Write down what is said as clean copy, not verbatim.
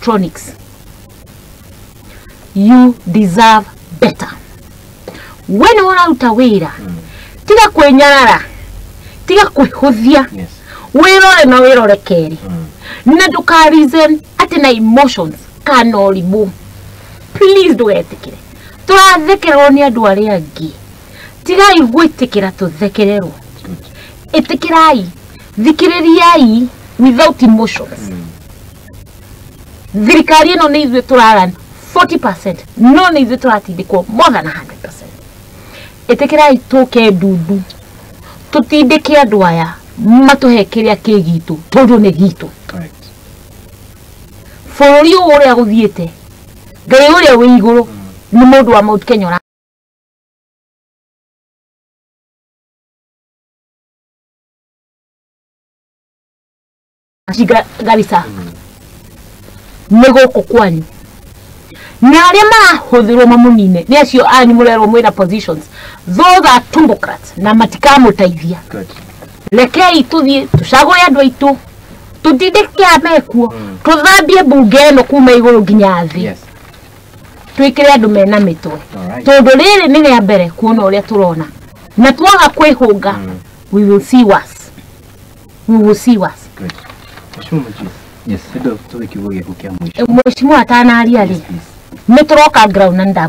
Electronics. You deserve better. We nĩ ũraruta wĩra, tiga kwĩnyarara, tiga kwĩhũthia. Yes. Wĩrore na wĩrore kerĩ, na ndũka reason atĩ na emotions kana ũrimũ. Please, ndũgetĩkĩre tũrathekererwo nĩ andũ arĩa angĩ. Tigai gwĩtĩkĩra tũthekererwo. Good. Ĩtĩkĩrai, thikĩrĩriai without emotions. Thirikari ĩno nĩ ithuĩ tũraran 40%, no nĩ ithuĩ tũratindĩkwo more than 100%. Ĩtĩkĩrai tũke ndundu, tũtindĩke andũ aya matũhe kĩrĩa kĩ gitũ, tondũ nĩ gitũ. Correct. Bũrũri ũyũ ũrĩa gũthiĩte, Ngai ũrĩa wĩ igũrũ nĩ mũndũ wa Mount Kenya. Ũracinga Garissa nĩ gũkũ kwanyu, na arĩa marahũthĩrwo mamũnine nĩ acio anyu mũrerwo mwĩna positions. Those are tumbocrats na matikamũteithia. Good. Rekei tũthiĩ tũcagũre andũ aitũ, tũtindĩke amekuo, tũthambie mbunge ĩno kuma igũrũ nginya thĩ. Yes. Twĩkĩre andũ mena mĩtwe. All right. Tondũ rĩrĩ nĩ rĩa mbere kuona ũrĩa tũrona, na twaga kwĩhũnga, we will see worse, we will see worse. Good. Mheshimiwa Mujis. Yes. Ndo tuwe kiugo gĩaku kĩa mũico. Mheshimiwa atanaria rĩ, Yes, please. nĩ tũroka ground na nĩndamũ